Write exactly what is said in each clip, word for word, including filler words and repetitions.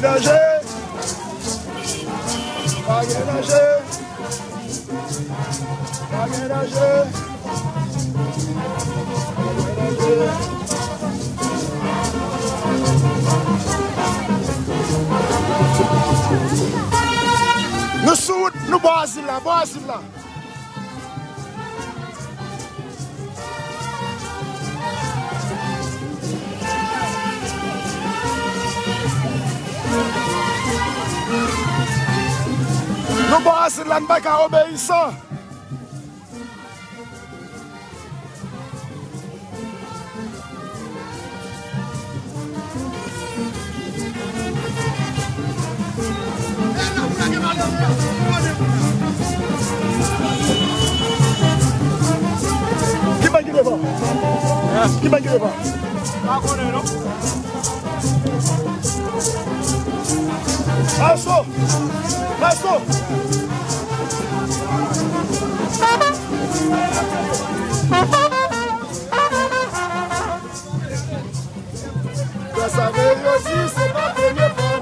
Danje. Pa gen danje. Pa gen danje. Nou sou wout, nou bò azil la, bò azil la. Nou bò azil la, n pa ka obeyisan. Ki bèl ki devan? Ki bèl ki devan? Pa konnen non. Maestro! Maestro! Sa vle yo di se pa premye fwa.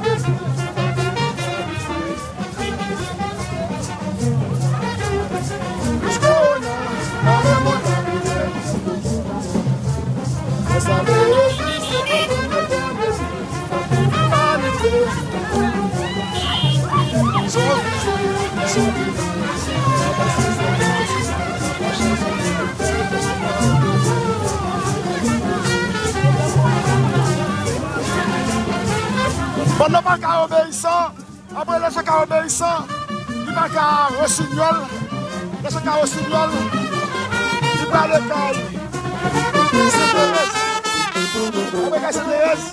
Bon, nou pa ka obeyisan. Apre lè sa ka obeyisan, li pa ka resinyòl. Lè sa ka resinyòl, li prale kay Senterèz. Apre kay Senterèz.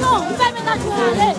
Non, m fè mennaj mwen ale.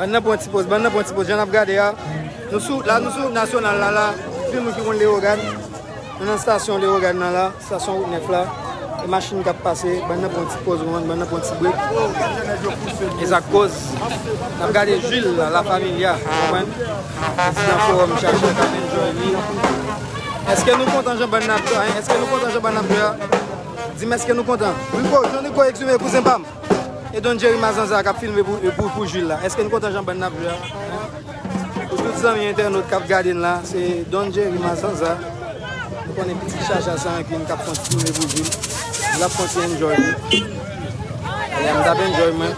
Nan pran ti poz, bann nan pran ti poz. Jan n ap gade a, nou sou, la nou sou Nasyonal la, la. Anpil moun ki konn Leyogàn. Nou nan estasyon Leyogàn nan la, estasyon Wout Nèf la. E machin k ap pase, bann nan pran ti poz, ou konprann, bann nan pran ti brek. E sa k koz n ap gade Jules la, La Familia, ou konprann? Prezidan Fowòm Chacha k ap enjoy li. Èske nou kontan jan bann nan ap jwe a? Èske nou kontan jan bann nan ap jwe a? Di m, èske nou kontan? Rico, Jean Rico Exumé, kouzen pa m. E Don Jerry Mazanza k ap filme pou, pou, pou Jules la. Èske n kontan jan bann n ap jwe a? Pou tout zanmi entènot k ap gade n la, se Don Jerry Mazanza. Nou konnen pitit Chacha se rankin k ap fè yon ti filme pou Jules. L ap fè yon ti enjoy li. Alè, m t ap enjoy mwen.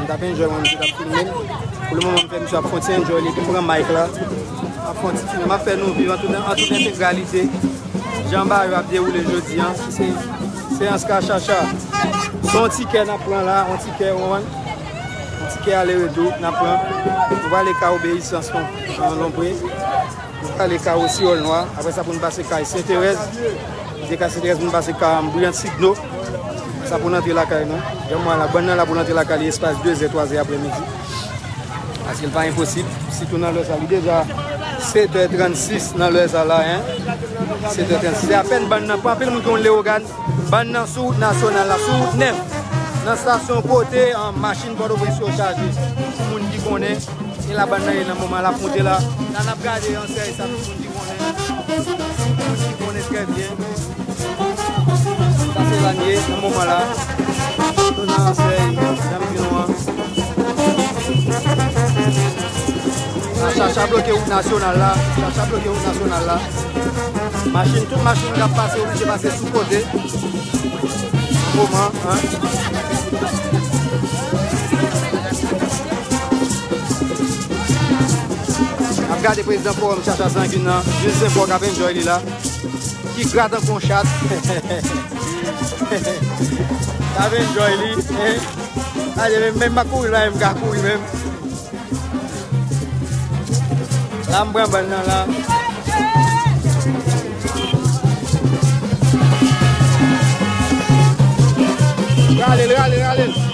M t ap enjoy mwen, misye t ap filme m. Pou le moman, m fè misye ap fè yon ti enjoy li. Epi m pran mic la. M ap fè yon ti filme. M ap fè nou viv an tout, an tout entegralite. Jan bagay yo ap dewoule jodi a, se seyans ka Chacha. Se yon tikè n ap pran la, yon tikè, ou konprann? Yon tikè ale retou n ap pran. Nou prale ka Obeyisans, non, nan Lombre. Nou prale ka Osiyòl Nwa. Apre sa, pou n pase kay Senterèz. Kite kay Senterèz, pou n pase ka Briant Signo. Sa pou n antre lakay nou. Jan m wè la, bann nan la pou n antre lakay li espas de zè, twa zè aprèmidi. Paske l pa enposib, sitou nan lè sa. Li deja sèt è trannsis nan lè sa la, en. Sèt è trannsis. Se apèn bann nan pran. Anpil moun ki konn Leyogàn. Bann nan sou wout nasyonal la, sou wout nèf. Nan estasyon kote, an, machin Pòtoprens yo chaje. Pou moun ki konnen, e la bann nan ye nan moman l ap monte la. La n ap gade an sèri sa, tout moun ki konnen. Tout moun ki konnen trè byen. Sa se la n ye nan moman la. Nou nan ansèy, jan m di nou an. A, Chacha bloke wout nasyonal la. Chacha bloke wout nasyonal la. Machin, tout machin k ap pase, oblije pase sou kote. Moman, en. N ap gade prezidan fowòm Chacha Sanguin nan, Jules Saint Paul k ap enjoy li la. Ki gra tankou yon chat. L ap enjoy li, en. Gade, menm, menm m ap kouri la, menm m ka kouri menm. La m pran bann nan la. Rale l, rale l, rale l.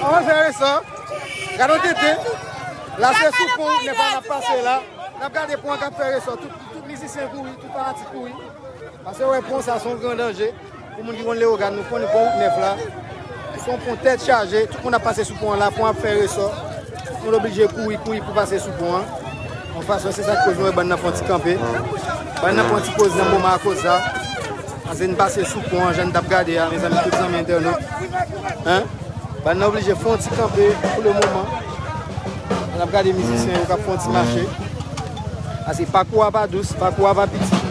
An fè resò. Gade yon tenten. La se sou pon, nèf la n ap pase la. N ap gade pon an k ap fè resò. Tout, tout mizisyen kouri, tout fanatik kouri. Paske wè pon sa se yon gran danje. Pou moun ki konn Leyogàn, nou konn pon nèf la. Se yon pon tèt chaje. Tout moun ap pase sou pon an la. Pon an ap fè resò. Moun oblije kouri, kouri pou pase sou pon an. Yon fason, se sa k koz nou wè bann nan fè yon ti kanpe. Bann nan pran ti poz nan moman akoz sa. Anse n pase sou pon an, jan n t ap gade a, mezanmi, tout zanmi entènot. Hein? Bann nan oblije fè yon ti kanpe pou le moman. N ap gade mizisyen yo k ap fè yon ti mache. Paske pakou a pa dous, pakou a pa piti.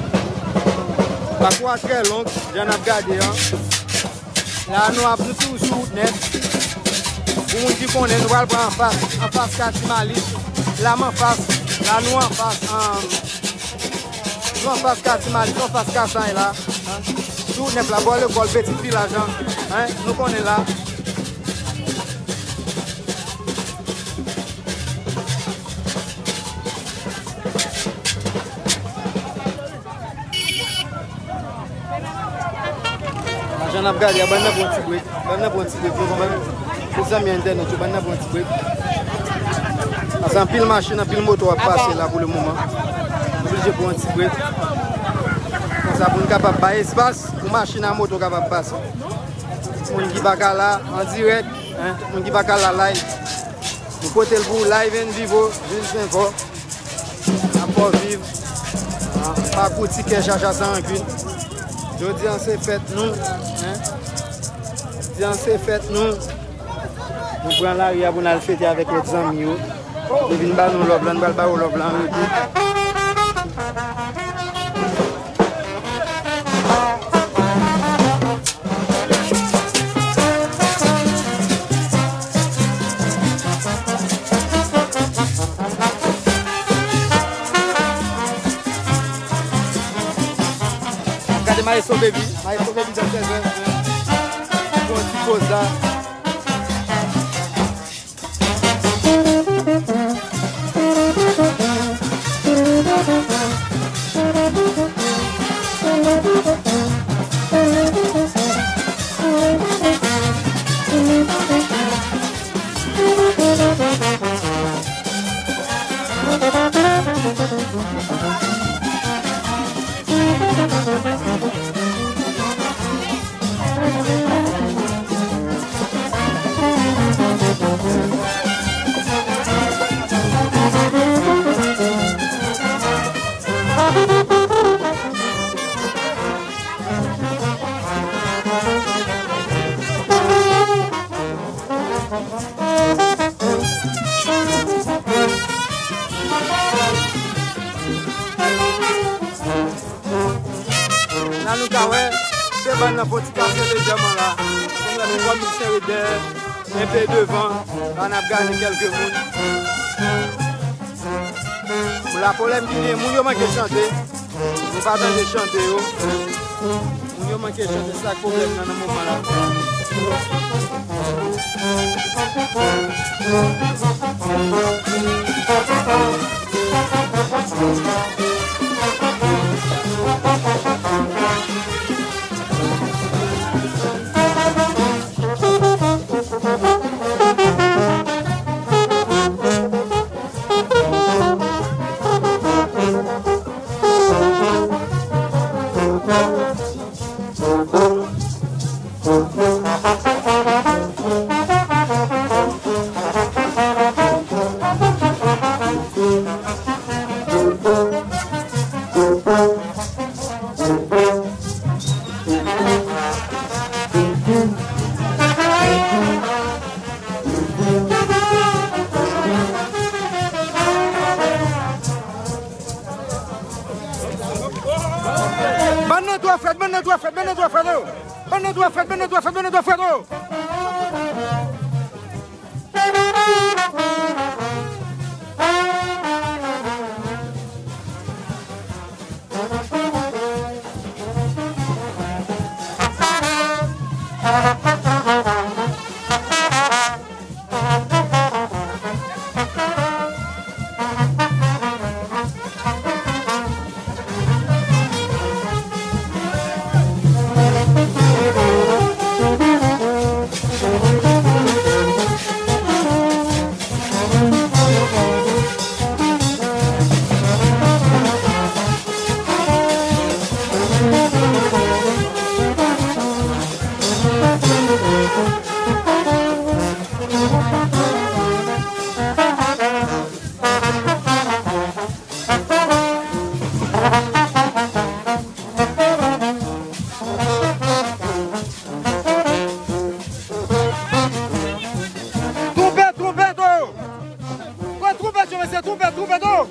Pakou a trè long, jan n ap gade a. La nou ap nou toujou sou wout nèf. Pou moun ki konnen, nou pral pran anfas, anfas Kati Malis. La m anfas, la nou anfas, an, nou anfas Kati Malis, nou anfas Kasay la. Hein? Sou wout nèf la, bò lekòl, Petit Village, hein? Hein? Nou konnen la. Jan n ap gade a, bann nan pran ti brek. Bann nan pran ti brek, nou konprann? Tout zanmi entènot yo, bann nan pran ti brek. Paske anpil machin, anpil moto ap pase la pou le moman. Nou oblije pran ti brek. Konsa pou n kapab bay espas pou machin a moto kapab pase. Tout moun ki pa ka la, an dirèk, hein, tout moun ki pa ka la live. Nou pote l pou live and vivo, viv senfò. N ap fè w viv. Ah, pakou ti kè chacha san rankin. Jodi an se fèt nou, hein? Jodi an se fèt nou. Nou pran lari a pou n al fete avèk lòt zanmi yo. Yo vin ba nou love la, nou pral ba yo love la an retou. Gade Maestro Baby, Maestro Baby dansè. Bon ti poz la. La nou ka wè, se bann nan fè yon ti kase lejèman la. Se yon ti kòm misye dèyè, enpe devan, la n ap gade kèlke moun. Pou la pwoblèm ki gen, moun yo manke chante. Nou pa tande chante yo. Moun yo manke chante, se sa k pwoblèm nan, nan moman la. Bann nan twò frèt, bann nan twò frèt, bann nan twò frèt, oh! Bann nan twò frèt, bann nan twò frèt, bann nan twò frèt, oh! Twonpèt, twonpèt, oh! Wè twonpèt yo, mesye, twonpèt, twonpèt, oh!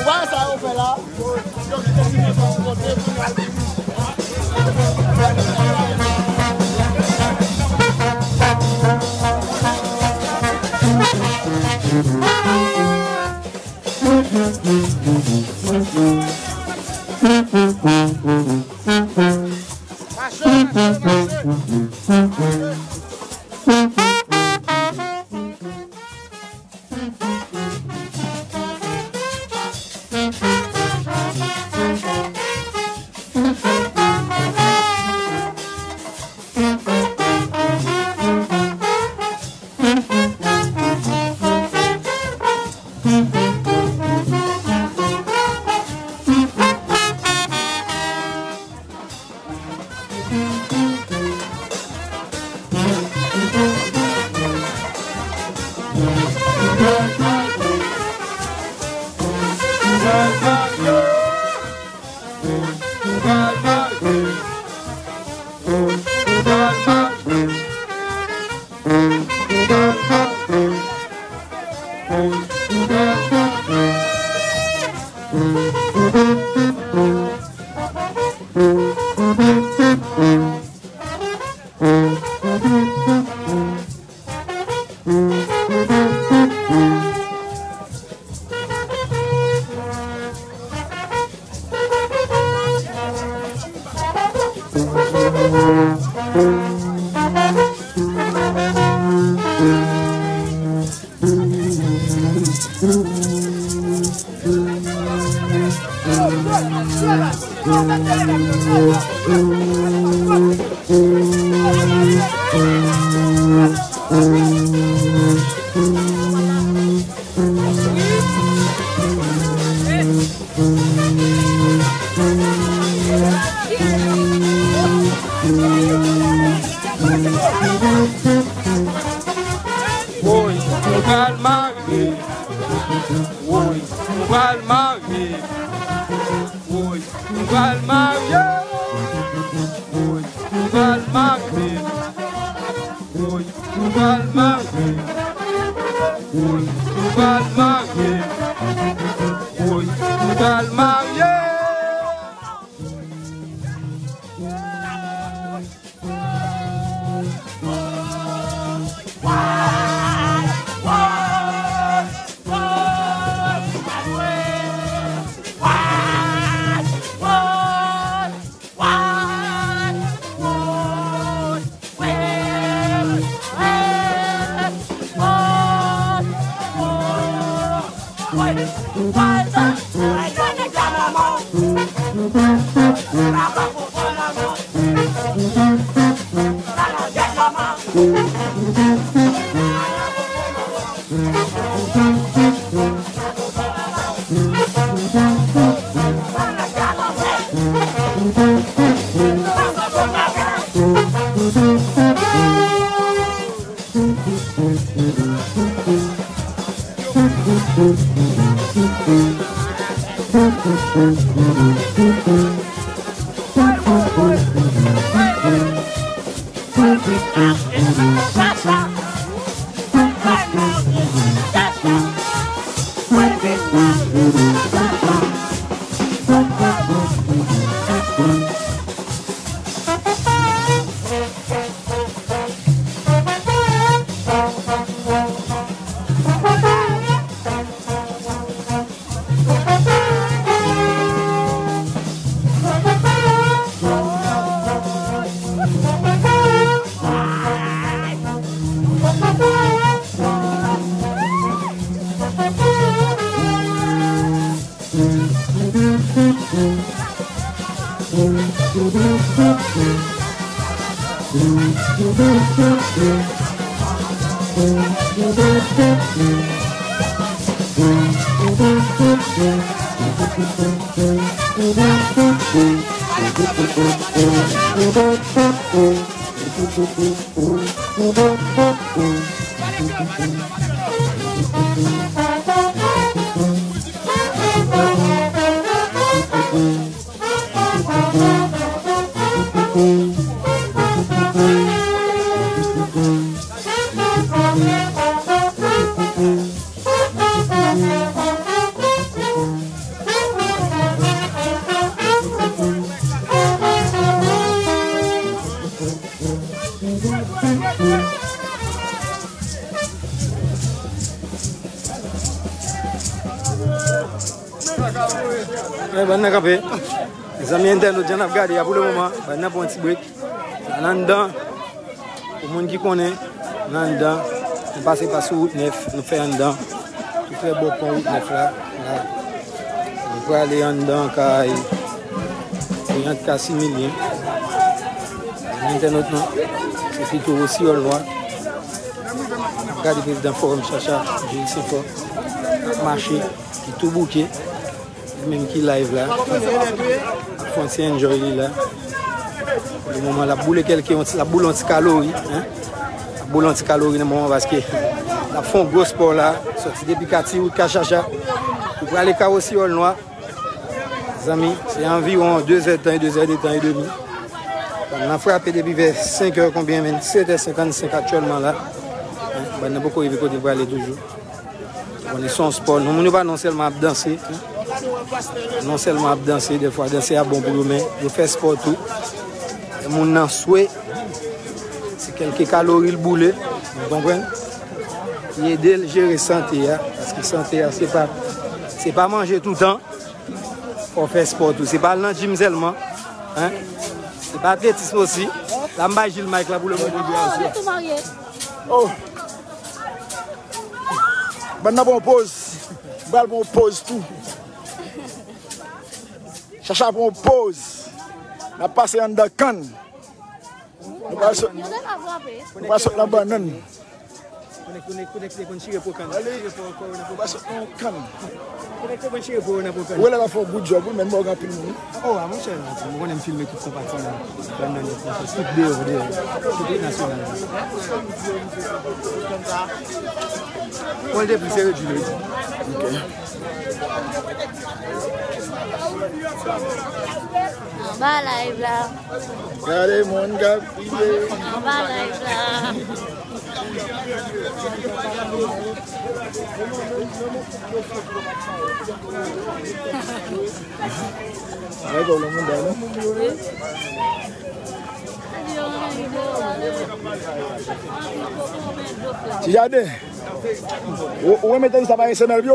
Wè sa yo fè la. Woy, nou pral marye. Woy, nou pral marye. Woy, nou pral marye. Woy, nou pral marye. Woy, nou pral marye. Woy, nou pral marye. Woy, nou pral marye. Ey, bann nan kanpe. Zanmi entènot, jan n ap gade a pou le moman, bann nan pran yon ti brek. N anndan, pou moun ki konnen, n anndan. Nou pase pa sou wout nèf, nou fè anndan. Tou prè bò pon wout nèf la. La. Nou prale anndan kay Briant Casimilien. Entènot nou, se pito Wosiyòl Nwa. Gade prezidan Fòwòm Chacha, Jules Senfò, ap mache, ki tou bouke. Li menm ki live la. Ap fè yon ti enjoy li la. Pou le moman, l ap boule kèlke, yon ti, l ap boule yon ti kalori, en. L ap boule yon ti kalori nan moman paske l ap fè yon gwo spò la. Sòti depi Katiwout, Kachacha. Li prale Kawosiyòl Nwa. Zanmi, se anviwon de zè tan, de zè de tan e demi. Bann nan frape depi vè senk è konbyen menm, sèt è senkannsenk aktyèlman la. Bann nan poko rive kote l prale toujou. Konnen se yon spò. Non, moun yo pa non sèlman ap danse. Non sèlman ap danse, dèfwa danse a bon pou yo, men yo fè spò tou. Lè moun nan swe, se kèlke kalori l boule, ou konprann? Li ede l jere sante a, paske sante a se pa, se pa manje toutan, fò w fè spò tou. Se pa al nan gym sèlman, en? Se pa atletism osi. La m bay Jil mic la pou le moman. Oh, li tou marye. Oh. Bann nan pran yon poz. M pral pran yon poz tou. Chacha pran yon poz. N ap pase anndan kann. Nou pral sot, nou pral sot nan bannann. Konèkte, konèkte, konèkte, konn chire po kann. Chire po, po, nan po kann. Nou pral sot nan yon kann. Konèkte, konn chire po, nan po kann. Ou wè lè l ap fè yon good job, wi, men mòg anpil moun. Oh, a monchè, m konnen m filme tout konpati nan, nan, nan, tout deyò, deyò. Tout nasyonal. Mwen, l te pli serye di li. Ok. Anba live la. Gade moun k ap kriye. Anba live la. Ay, bon, moun dam. Ti Jaden. Ou, ou renmen tenis la pa S M L pye w?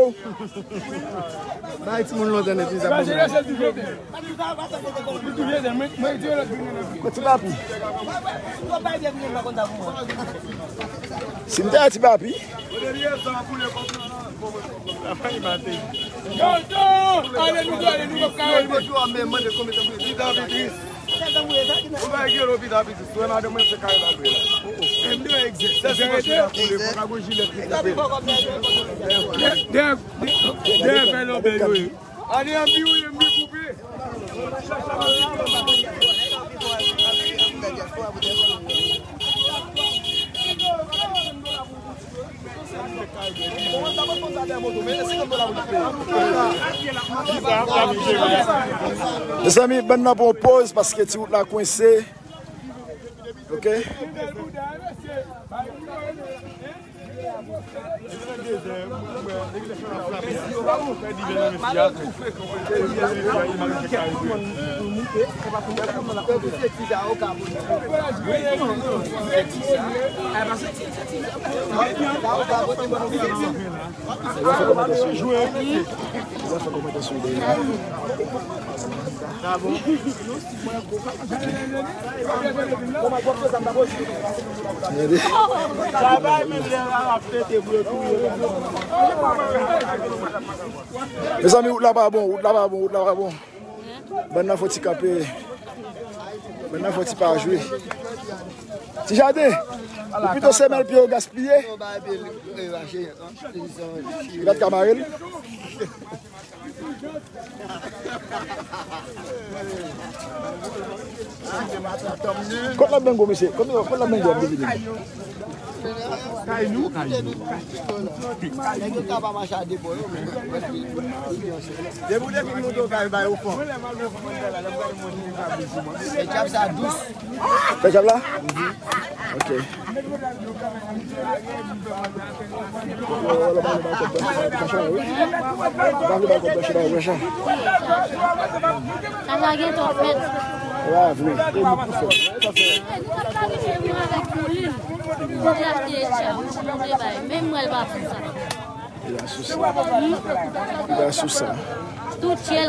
Bay timoun lontan nèt, li sa bon. Ti Papi. Si m te a Ti Papi. Tonton! Ale, nou dwe ale, nou p ap ka rete. Pita Pitris. Ou bay gelo Pita Pitris. Ou wè madanm mwen se kare la dwe la. M de egzè. Sèl se paske la koule, fò ka gon jilèt ki koupe. Dèyè, dèyè, dèyè fè lòbèy yo ye. Ale anpi wi, anpi koupe. Mezanmi, bann nan pran poz paske ti wout la kwense. Ok? Zafè kòmantasyon. Zafè kòmantasyon. Mezanmi, wout la pa bon, wout la pa bon, wout la pa bon. Bann nan fò ti kanpe. Bann nan fò ti pa jwe. Ti Jaden, ou pito semèl pye yo gaspiye. Li pa t ka mare l. Kot lòt bengo, mesye? Kot, kot lòt bengo ap devine? Kay nou, kay nou. Nèg yo ka pa mache a de bò yo, men. Depi w te fin moute w kay bay ou fò. Fè djab sa dous. Fè djab la? Ok. Sa la gen twòp mèt. Wa vre. E nou pou fè. Sa fè. Nou pa planifiye menm avèk Moulin. Pou te achte etcha, pou te bay. Menm mwen l pa fè sa. Li la sou sa. Li la sou sa. Tout tchèl